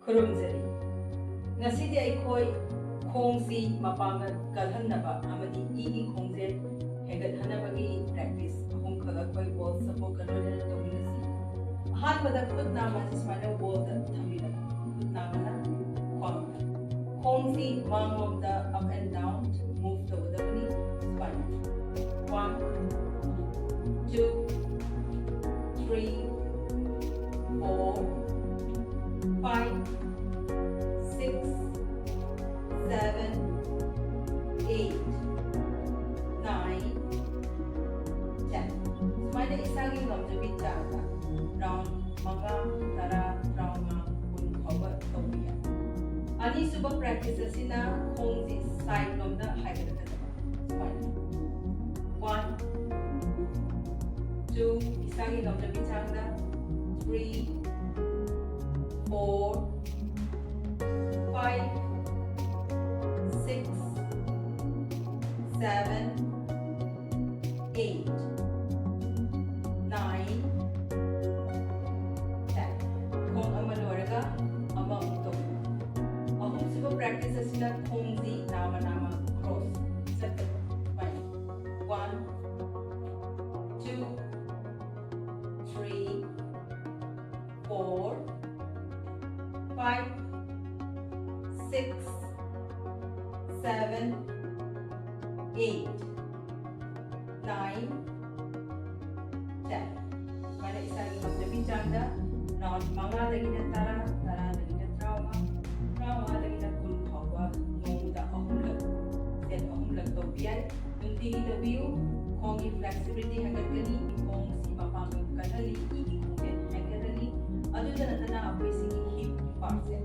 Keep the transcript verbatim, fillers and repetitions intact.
ꯈꯨꯔꯨꯝꯖꯔꯤ꯫ ꯉꯁꯤꯗꯤ ꯑꯩꯈꯣꯏ ꯈꯣꯡꯁꯤ ꯃꯄꯥꯡꯒꯜ ꯀꯜꯍꯟꯅꯕ ꯑꯃꯗꯤ ꯏꯒꯤ ꯈꯣꯡꯖꯦꯜ ꯍꯦꯟꯒꯠꯍꯟꯅꯕꯒꯤ practice ꯑꯍꯨꯝꯈꯛ ꯑꯩꯈꯣꯏ wall supportꯀ ꯂꯣꯏꯅꯅ ꯇꯧꯃꯤꯟꯅꯁꯤ꯫ ꯑꯍꯥꯟꯕꯗ ꯈꯨꯠ ꯅꯥꯝꯃ ꯑꯁꯤ ꯁꯨꯃꯥꯏꯅ wallꯗ ꯊꯝꯕꯤꯔꯒ ꯈꯨꯠ ꯅꯥꯝꯃꯅ ꯈ꯭ꯋꯥꯡꯗ, ꯈꯣꯡꯁꯤ ꯃꯥꯡꯂꯣꯝꯗ up and down move ꯇꯧꯒꯗꯕꯅꯤ꯫ ꯁꯨꯃꯥꯏꯅ one, two, three, four, five, six, seven, eight, nine, ten. ꯁꯨꯃꯥꯏꯅ ꯏꯁꯥꯒꯤ ꯉꯝꯖꯕꯤ ꯆꯥꯡꯗ round ꯃꯉꯥ, ꯇꯔꯥ, ꯇꯔꯥꯃꯉꯥ, ꯀꯨꯟ ꯐꯥꯎꯕ ꯇꯧꯕ ꯌꯥꯏ꯫ ꯑꯅꯤꯁꯨꯕ practice ꯑꯁꯤꯅ ꯈꯣꯡꯁꯤ side ꯂꯣꯝꯗ ꯍꯥꯏꯒꯠꯂꯛꯀꯗꯕ꯫ ꯁꯨꯃꯥꯏꯅ one, two, ꯏꯁꯥꯒꯤ ꯉꯝꯖꯕꯤ ꯆꯥꯡꯗ three, four, five, six, seven, eight, nine, ten. ꯈꯣꯡ ꯑꯃ ꯂꯣꯏꯔꯒ ꯑꯃꯃꯨꯛ ꯇꯧꯕ꯫ ꯑꯍꯨꯝꯁꯨꯕ practice ꯑꯁꯤꯅ ꯈꯣꯡꯁꯤ ꯅꯥꯝꯃ ꯅꯥꯝꯃ cross ꯆꯠꯀꯗꯕ꯫ ꯁꯨꯃꯥꯏꯅ one, two, three, four, five, six, seven, eight, nine, ten. ꯁꯨꯃꯥꯏꯅ ꯏꯁꯥꯒꯤ ꯉꯝꯖꯕꯤ ꯆꯥꯡꯗ round ꯃꯉꯥꯗꯒꯤꯅ ꯇꯔꯥ, ꯇꯔꯥꯗꯒꯤꯅ ꯇꯔꯥꯃꯉꯥ, ꯇꯔꯥꯃꯉꯥꯗꯒꯤꯅ ꯀꯨꯟ ꯐꯥꯎꯕ ꯅꯣꯡꯃꯗ ꯑꯍꯨꯝꯂꯛ, set ꯑꯍꯨꯝꯂꯛ ꯇꯧꯕ ꯌꯥꯏ꯫ ꯅꯨꯡꯇꯤꯒꯤ ꯇꯧꯕꯤꯌꯨ꯫ ꯈꯣꯡꯒꯤ flexibility ꯍꯦꯟꯒꯠꯀꯅꯤ, ꯈꯣꯡꯁꯤ ꯃꯄꯥꯡꯒꯜ ꯀꯜꯍꯜꯂꯤ, ꯏꯒꯤ ꯈꯣꯡꯖꯦꯜ ꯍꯦꯟꯒꯠꯍꯜꯂꯤ꯫ ꯑꯗꯨꯗ ꯅꯠꯇꯅ ꯑꯩꯈꯣꯏ ꯁꯤꯒꯤ hip partꯁꯦ